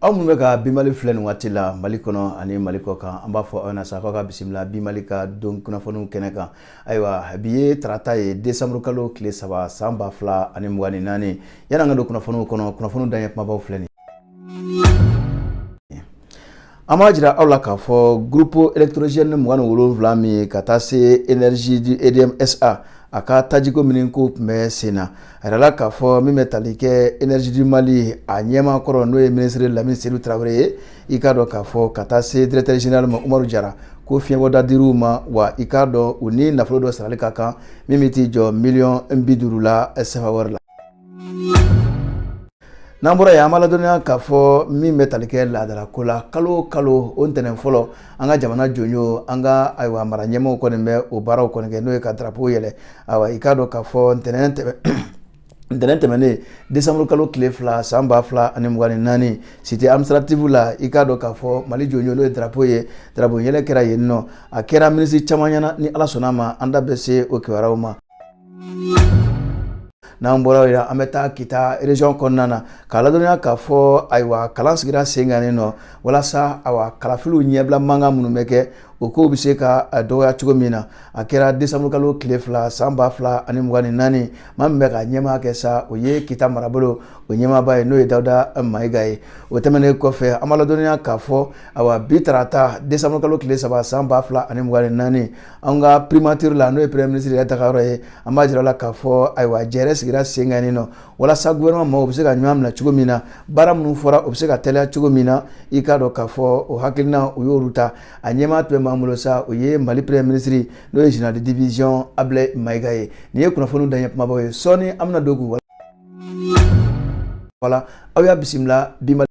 Aw minnu bɛ ka Bi Mali filɛ nin waati la Mali kɔnɔ ani Mali kɔ kan, an b'a fɔ aw ɲɛna sa k'aw ka bisimila Bi Mali ka don kunnafoniw kɛnɛ kan. Ayiwa, bi ye tarata ye, décembre kalo tile 3, san 2024. Yanni an ka don kunnafoniw kɔnɔ, kunnafoniw daɲɛ kumabaw filɛ nin. An b'a jira aw la k'a fɔ groupe électrogène 27 min ye ka taa se énergie du EDM SA, a ka tajiko min ko tun bɛ sen na, a yirala k'a fɔ min bɛ tali kɛ énergie du Mali a ɲɛmaa kɔrɔ, n'o ye ministre Lamine Seydou Traoré ye, i k'a dɔn k'a fɔ ka taa se directeur général ma Umaru Jara, ko fiɲɛbɔda dir'u ma. Wa i k'a dɔn u ni nafolo dɔ sarali ka kan min bɛ t'i jɔ miliyɔn 50 la sefa wari la. N'an bɔra yen, an b'a ladɔnniya k'a fɔ min bɛ tali kɛ laadalako la, kalo o kalo o ntɛnɛn fɔlɔ, an ka jamana jɔnjɔn, an ka ayiwa mara ɲɛmaaw kɔni bɛ o baaraw kɔni kɛ, n'o ye ka drapeau yɛlɛ. Ayiwa, i k'a dɔn k'a fɔ ntɛnɛn tɛmɛnen, décembre kalo tile 2, san 2024, cité administrative la, i k'a dɔn k'a fɔ Mali jɔnjɔn, n'o ye drapeau ye, drapeau yɛlɛ kɛra yen nɔ. A kɛra minisiri caman ɲɛna. Ni Ala sɔnna a ma, an da bɛ se o kibaruyaw ma. N'an bɔra yen, an bɛ taa Kita région kɔnɔna na k'a ladɔnniya k'a fɔ ayiwa kalan sigira sen kan yen nɔ, walasa ayiwa kalafiliw ɲɛbila mankan minnu bɛ kɛ, o kow bɛ se ka dɔgɔya cogo min na. A kɛra décembre kalo tile 2, san 2024. Maa min bɛ ka ɲɛmaa kɛ sa, o ye Kita marabolo o ɲɛmaaba ye, n'o ye Dawuda Mayiga ye. O tɛmɛnen kɔfɛ, an b'a ladɔnniya k'a fɔ ayiwa bi tarata, décembre kalo tile 3, san 2024, an ka primature la, n'o ye premier ministre yɛrɛ dagayɔrɔ ye, an b'a jira la k'a fɔ ayiwa jɛrɛ sigira sen kan yen nɔ, walasa gouvernement maaw bɛ se ka ɲɔgɔn minɛ cogo min na, baara minnu fɔra, o bɛ se ka teliya cogo min na. I k'a dɔn k'a fɔ o hakilina, u y'olu ta. A ɲɛmaa tun bɛ maa bolo sa, o ye Mali premier ministre, n'o ye général de division Ablaye Mayiga ye. Nin ye kunnafoniw daɲɛ kumabaw ye. Sɔɔni an bɛna don k'u wala. Aw y'a bisimila Bi Mali.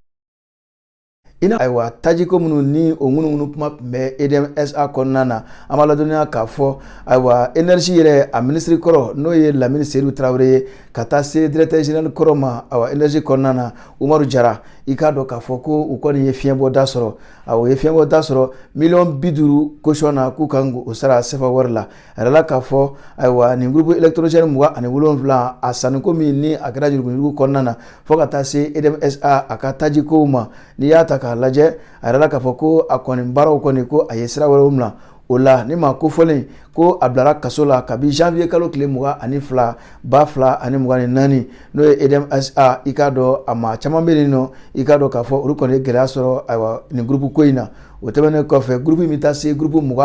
Ina ayiwa tajiko minnu ni o ŋunuŋunu kuma tun bɛ EDM SA kɔnɔna na, an b'a ladɔnniya k'a fɔ ayiwa énergie yɛrɛ a minisiri kɔrɔ, n'o ye Lamine Seydou Traoré ye, ka taa se directeur général kɔrɔ ma ayiwa énergie kɔnɔna na, Umaru Jara, i k'a dɔn k'a fɔ ko u kɔni ye fiɲɛbɔda sɔrɔ. Awɔ, u ye fiɲɛbɔda sɔrɔ miliyɔn 50 caution na, k'u kan k'o sara sefa wari la. A yirala k'a fɔ ayiwa nin groupe électrogène 27, a sanniko min ni a kɛra yuruguyurugu kɔnɔna na, fo ka taa se EDM SA a ka tajikow ma, n'i y'a ta k'a lajɛ, a yirala k'a fɔ ko a kɔni baaraw kɔni, ko a ye sira wɛrɛw minɛ o la. Ni maa kofɔlen ko a bilara kaso la kabi janvier kalo tile 22, 2024, n'o ye EDM SA. I k'a dɔn a maa caman bɛ yen nɔ, i k'a dɔn k'a fɔ olu kɔni ye gɛlɛya sɔrɔ ayiwa nin groupe ko in na. O tɛmɛnen kɔfɛ, groupe in bɛ taa se groupe 27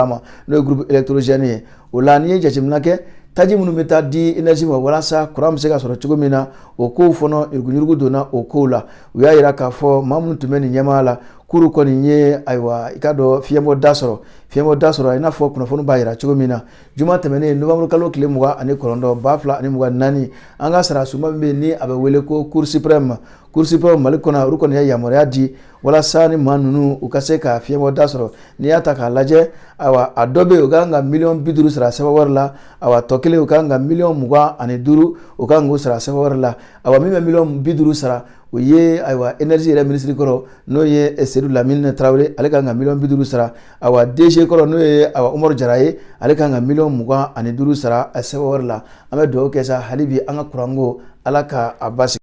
ma, n'o ye groupe électrogène ye. O la, n'i ye jateminɛ kɛ, taji minnu bɛ taa di énergie ma walasa courant bɛ se ka sɔrɔ cogo min na, o kow fana, yuruguyurugu donna o kow la. U y'a yira k'a fɔ maa minnu tun bɛ nin ɲɛmaaya la, k'olu kɔni ye ayiwa i k'a dɔn fiɲɛbɔda sɔrɔ, i n'a fɔ kunnafoni b'a yira cogo min na. Juma tɛmɛnen, novembre kalo tile 29, 2024, an ka sariyasunba min bɛ yen ni a bɛ wele ko Cour suprême, Cour suprême Mali kɔnɔ, olu kɔni ye yamaruya di walasa ni maa ninnu u ka se ka fiɲɛbɔda sɔrɔ. N'i y'a ta k'a lajɛ, ayiwa a dɔ bɛ yen, u kan ka miliyɔn 50 sara sefa wari la. Ayiwa tɔ kelen, u kan ka miliyɔn 25, u kan k'o sara sefa wari la. Ayiwa, min bɛ miliyɔn 50 sara, o ye ayiwa énergie yɛrɛ minisiri kɔrɔ, n'o ye Seydou Lamine Traoré, ale kan ka miliyɔn 50 sara. Ayiwa DG kɔrɔ, n'o ye ayiwa Umaru Jara ye, ale kan ka miliyɔn 25 sara sefa wari la. An bɛ dugawu kɛ sa hali bi, an ka kuranko, Ala ka a basigi.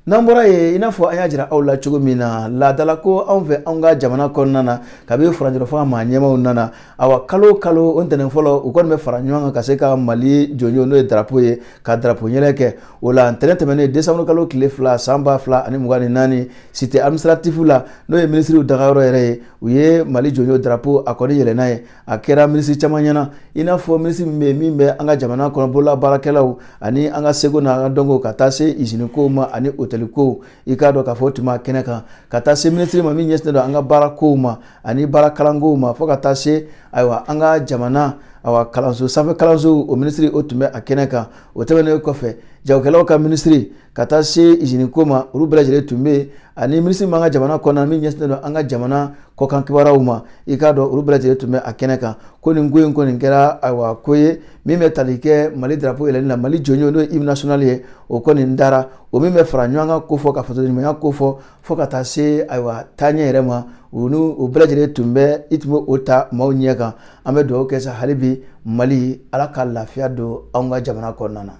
N'an bɔra yen, i n'a fɔ an y'a jira aw la cogo min na, laadala ko anw fɛ, anw ka jamana kɔnɔna na, kabi furancɛrɔ fanga maa ɲɛmaaw nana, awa kalo o kalo o ntɛnɛn fɔlɔ, u kɔni bɛ fara ɲɔgɔn kan ka se ka Mali jɔnjɔn, n'o ye drapeau ye, ka drapeau yɛlɛ kɛ. O la, ntɛnɛn tɛmɛnen, décembre kalo tile 2, san 2024, cité administrative la, n'o ye minisiriw dagayɔrɔ yɛrɛ ye, u ye Mali jɔnjɔn drapeau a kɔni yɛlɛnna ye. A kɛra minisiri caman ɲɛna, i n'a fɔ minisiri min bɛ yen min bɛ an ka jamana kɔnɔ bolola baarakɛlaw ani an ka seko n'an ka dɔnko, ka taa se usine kow ma ani hôtel kow, i k'a dɔn k'a fɔ o tun b'a kɛnɛ kan, ka taa se minisiri ma min ɲɛsinnen don an ka baara kow ma ani baara kalankow ma, fo ka taa se ayiwa an ka jamana ayiwa kalanso sanfɛ kalanso, o minisiri, o tun bɛ a kɛnɛ kan. O tɛmɛnen kɔfɛ, jagokɛlaw ka minisiri, ka taa se usine ko ma, olu bɛɛ lajɛlen tun bɛ yen, ani minisiri m'an ka jamana kɔnɔna min ɲɛsinnen don an ka jamana kɔkan kibaruyaw ma, i k'a dɔn olu bɛɛ lajɛlen tun bɛ a kɛnɛ kan. Ko nin ko in kɔni kɛra ayiwa ko ye min bɛ tali kɛ Mali drapeau yɛlɛli la, Mali jɔnjɔn, n'o ye hymne national ye, o kɔni dara, o min bɛ fara ɲɔgɔn kan ko fɔ ka fasodenɲumanya ko fɔ, fo ka taa se ayiwa taaɲɛ yɛrɛ ma, u ni o bɛɛ lajɛlen tun bɛ i tun bɛ o ta maaw ɲɛ kan. An bɛ dugawu kɛ sa hali bi, Mali, Ala ka lafiya don anw ka jamana kɔnɔna na.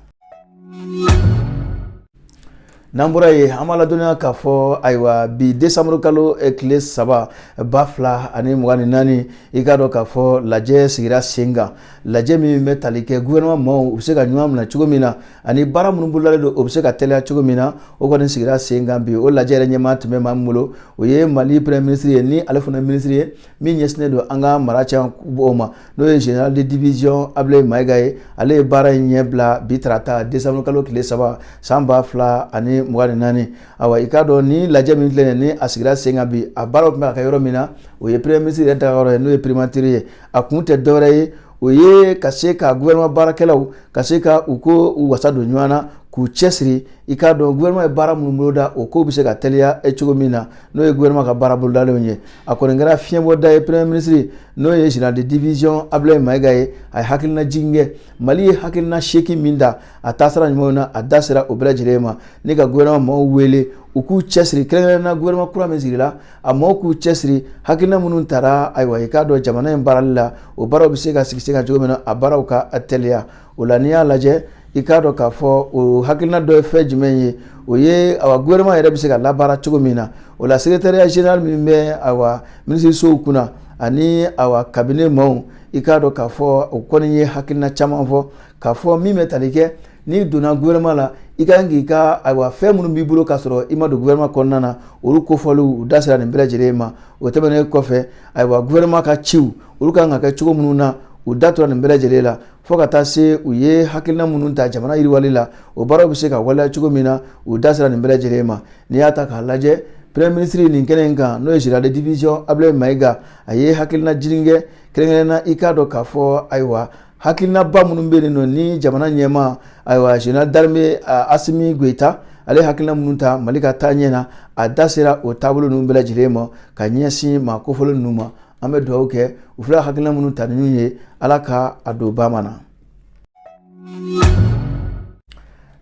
N'an bɔra yen, an b'a ladɔnniya k'a fɔ ayiwa bi décembre kalo tile 3 2024, i k'a dɔn k'a fɔ lajɛ sigira sen kan, lajɛ min bɛ tali kɛ gouvernement maaw u bɛ se ka ɲɔgɔn minɛ cogo min na ani baara minnu bolodalen don, o bɛ se ka teliya cogo min na. O kɔni sigira sen kan bi. O lajɛ yɛrɛ ɲɛmaa tun bɛ maa min bolo, o ye Mali premier ministre ye, ni ale fana ministre ye min ɲɛsinnen don an ka mara cɛbɔw ma, n'o ye général de division Abdoulaye Maïga ye. Ale ye baara in ɲɛ bila bi tarata décembre kalo tile 3 san 2024. Awa, i k'a dɔn ni lajɛ min filɛ nin ye, ni a sigira sen kan bi, a baaraw tun bɛ ka kɛ yɔrɔ min na, o ye premier ministre yɛrɛ dagayɔrɔ ye, n'o ye primature ye. A kun tɛ dɔwɛrɛ ye, o ye ka se ka gouvernement baarakɛlaw ka se ka u ko u wasa don ɲɔgɔn na, k'u cɛsiri. I k'a dɔn gouvernement ye baara minnu boloda, o kow bɛ se ka teliya cogo min na, n'o ye gouvernement ka baara bolodalenw ye. A kɔni kɛra fiɲɛbɔda ye. Premier ministre, n'o ye général de division Abdoulaye Maïga ye, a ye hakilina jigin kɛ. Mali ye hakilina 8 min da a taasira ɲumanw na, a da sera o bɛɛ lajɛlen ma, ni ka gouvernement maaw wele u k'u cɛsiri, kɛrɛnkɛrɛnnenya la gouvernement kura min sigila, a maaw k'u cɛsiri hakilina minnu tara. Ayiwa, i k'a dɔn jamana in baarali la, o baaraw bɛ se ka sigi sen kan cogo min na, a baaraw ka teliya. O la, n'i y'a lajɛ, i k'a dɔn k'a fɔ o hakilina dɔ ye fɛn jumɛn ye? O ye awa gouvernement yɛrɛ bɛ se ka labaara cogo min na. O la, secrétariat général min bɛ awa minisirisow kunna ani awa cabinet maaw, i k'a dɔn k'a fɔ o kɔni ye hakilina caman fɔ k'a fɔ min bɛ tali kɛ n'i donna gouvernement la, i ka kan k'i ka ayiwa fɛn minnu b'i bolo k'a sɔrɔ i ma don gouvernement kɔnɔna na, olu kofɔliw, u da sera nin bɛɛ lajɛlen ma. O tɛmɛnen kɔfɛ, ayiwa, gouvernement ka ciw, olu ka kan ka kɛ cogo minnu na, u da tora nin bɛɛ lajɛlen la, fo ka taa se u ye hakilina minnu ta jamana yiriwali la, o baaraw bɛ se ka waleya cogo min na, u da sera nin bɛɛ lajɛlen ma. N'i y'a ta k'a lajɛ, premier ministre nin kɛnɛ in kan, n'o ye général de division Abdoulaye Maïga, a ye hakilina jigin kɛ kɛrɛnkɛrɛnnenya. I k'a dɔn k'a fɔ ayiwa hakilinaba minnu bɛ yen nɔ, ni jamana ɲɛmaa, ayiwa, général d'armée Assimi Goïta, ale hakilina minnu ta Mali ka taa ɲɛ na, a da sera o taabolo ninnu bɛɛ lajɛlen ma ka ɲɛsin maa kofɔlen ninnu ma. An bɛ dugawu kɛ, u filɛ hakilina minnu ta ninnu ye, Ala ka a don ba ma na.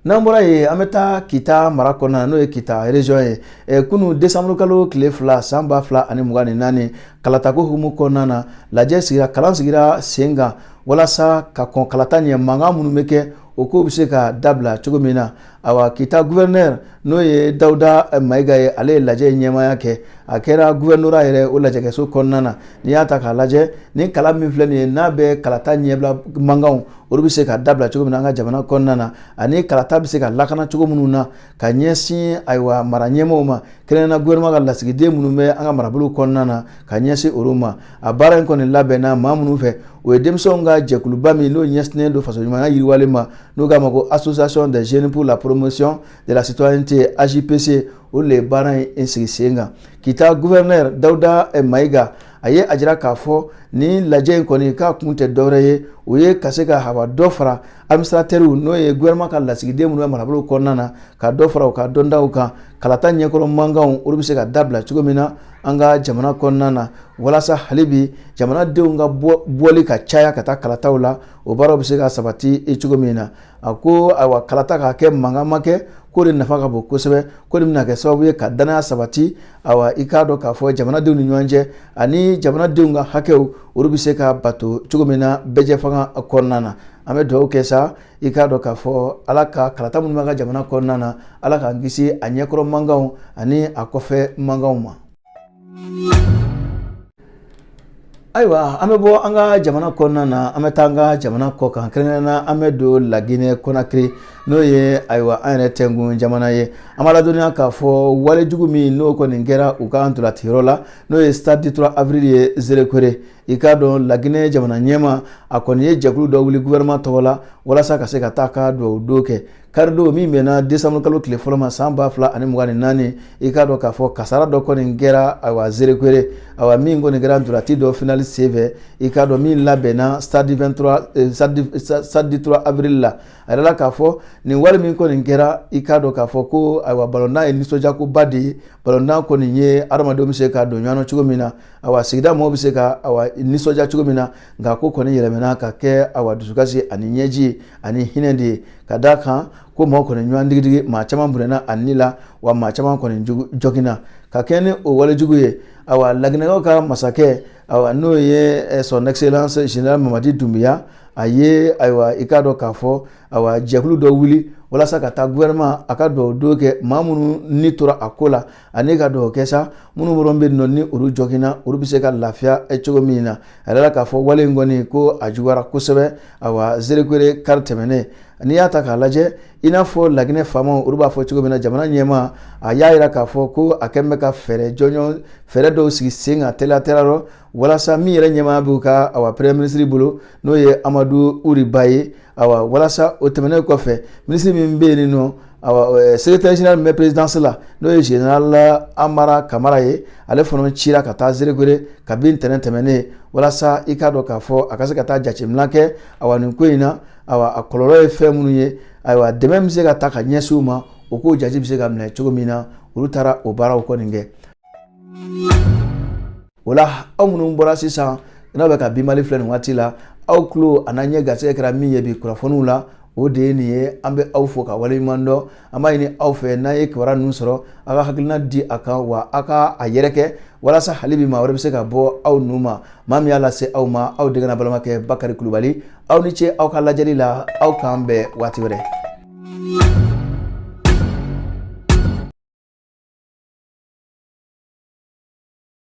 N'an bɔra yen, an bɛ taa Kita mara kɔnɔna, n'o ye Kita région ye. Kunun décembre kalo tile 2 san 2024, kalatako hukumu kɔnɔna na, lajɛ sigira, kalan sigira sen kan walasa ka kɔn kalata ɲɛ, mankan minnu bɛ kɛ, o kow bɛ se ka dabila cogo min na. Awa, Kita gouverneur, n'o ye Dawuda Mayiga ye, ale ye lajɛ ɲɛmaaya kɛ. A kɛra gouvernorat yɛrɛ o lajɛkɛso kɔnɔna na. N'i y'a ta k'a lajɛ, ni kalan min filɛ nin ye, n'a bɛ kalata ɲɛbila mankanw, olu bɛ se ka dabila cogo min na an ka jamana kɔnɔna na, ani kalata bɛ se ka lakana cogo minnu na ka ɲɛsin ayiwa mara ɲɛmaaw ma, kɛrɛnkɛrɛnnenya gouvernement ka lasigiden minnu bɛ an ka marabolo kɔnɔna na, ka ɲɛsin olu ma. A baara in kɔni labɛnna maa minnu fɛ, o ye denmisɛnw ka jɛkuluba min n'o ɲɛsinnen don faso ɲumanya yiriwali ma, n'o k'a ma ko Association des jeunes pour la promotion de la citoyenneté, AJPC, olu de ye baara in sigi sen kan. Kita gouverneur Dawuda Mayiga, a ye a jira k'a fɔ ni lajɛ in kɔni k'a kun tɛ dɔwɛrɛ ye, o ye ka se ka haba dɔ fara administrateurs, n'o ye gouvernement ka lasigiden minnu bɛ marabolo kɔnɔna na, ka dɔ fara u ka dɔntaw kan, kalata ɲɛkɔrɔ mankanw, olu bɛ se ka dabila cogo min na an ka jamana kɔnɔna na, walasa hali bi jamanadenw ka bɔli ka caya ka taa kalataw la, o baaraw bɛ se ka sabati cogo min na. A ko ayiwa kalata ka kɛ mankan ma kɛ, k'o de nafa ka bon kosɛbɛ, k'o de bɛna kɛ sababu ye ka danaya sabati, ayiwa, i k'a dɔn k'a fɔ jamanadenw ni ɲɔgɔn cɛ, ani jamanadenw ka hakɛw, olu bɛ se ka bato cogo min na bɛɛjɛfanga kɔnɔna na. An bɛ dugawu kɛ sa, i k'a dɔn k'a fɔ Ala ka kalata minnu b'an ka jamana kɔnɔna na, Ala k'an kisi a ɲɛkɔrɔ mankanw ani a kɔfɛ mankanw ma. Ayiwa, an bɛ bɔ an ka jamana kɔnɔna na, an bɛ taa an ka jamana kɔ kan, kɛrɛnkɛrɛnnenya na an bɛ don Laginɛ Konakiri, n'o ye ayiwa an yɛrɛ tɛnkun jamana ye. An b'a ladɔnniya k'a fɔ walejugu min n'o kɔni kɛra u ka ntolaciyɔrɔ la, n'o ye stade du 3 avril ye Zerekore, i k'a dɔn Laginɛ jamana ɲɛmaa, a kɔni ye jɛkulu dɔ wuli gouvernement tɔgɔ la walasa ka se ka taa ka dugawu don kɛ karidon min bɛnna décembre kalo tile fɔlɔ ma san 2024. I k'a dɔn k'a fɔ kasara dɔ kɔni kɛra ayiwa Zerekore, ayiwa min kɔni kɛra ntolaci dɔ finale senfɛ, i k'a dɔn min labɛnna stade 23 stade du 3 avril la. A yirala k'a fɔ nin wale min kɔni kɛra, i k'a dɔn k'a fɔ ko ayiwa balontan ye nisɔndiyakoba de ye. Balontan kɔni ye adamadenw bɛ se ka don ɲɔgɔn na cogo min na, ayiwa sigida mɔgɔw bɛ se ka ayiwa nisɔndiya cogo min na, nka ko kɔni yɛlɛmana ka kɛ ayiwa dusukasi ani ɲɛji ani hinɛ de ye, ka d'a kan ko maaw kɔni ɲɔgɔn digidigi, maa caman bɔnɛna a ni la, wa maa caman kɔni joginna ka kɛ ni o walejugu ye. Ayiwa, Laginɛkaw ka masakɛ, ayiwa n'o ye son excellence général Mamadi Dunbiya, a ye ayiwa i k'a dɔn k'a fɔ awa jɛkulu dɔ wuli walasa ka taa gouvernement a ka dugawu don kɛ maa minnu ni tora a ko la, ani ka dugawu kɛ sa minnu wɔrɔ bɛ yen nɔ ni olu jɔginna, olu bɛ se ka lafiya cogo min na. A yɛrɛ k'a fɔ wale in kɔni ko a juguyara kosɛbɛ. Awa, Zerekore kari tɛmɛnen, n'i y'a ta k'a lajɛ, i n'a fɔ Laginɛ faamaw olu b'a fɔ cogo min na, jamana ɲɛmaa a y'a yira k'a fɔ ko a kɛlen bɛ ka fɛɛrɛ jɔnjɔn, fɛɛrɛ dɔw sigi sen kan teliya teliya rɔ, walasa min yɛrɛ ɲɛmaa b'u ka awa premier ministre bolo, n'o ye Amadu Uri Ba ye. Awa, walasa o tɛmɛnen kɔfɛ, minisiri min bɛ yen nɔ, awa secrétaire général min bɛ présidence la, n'o ye général Amara Kamara ye, ale fana cira ka taa Zerekore kabi ntɛnɛn tɛmɛnen, walasa i k'a dɔn k'a fɔ a ka se ka taa jateminɛ kɛ awa nin ko in na, awa a kɔlɔlɔ ye fɛn minnu ye, ayiwa dɛmɛ bɛ se ka ta ka ɲɛsin u ma, o k'o jate bɛ se ka minɛ cogo min na. Olu taara o baaraw kɔni kɛ. O la, aw minnu bɔra sisan n'aw bɛ ka Bi Mali filɛ nin waati la, aw tulo a n'a ɲɛ garisɛgɛ kɛra min ye bi kunnafoniw la, o de ye nin ye. An bɛ aw fo ka waleɲuman dɔn. An b'a ɲini aw fɛ, n'a ye kibaruya ninnu sɔrɔ, aw ka hakilina di a kan, wa aw ka a yɛrɛkɛ walasa hali bi maa wɛrɛ bɛ se ka bɔ aw nu ma. Maa min y'a lase aw ma, aw denkɛ n'a balimakɛ Bakari Kulubali. Aw ni ce aw ka lajɛli la. Aw k'an bɛn waati wɛrɛ.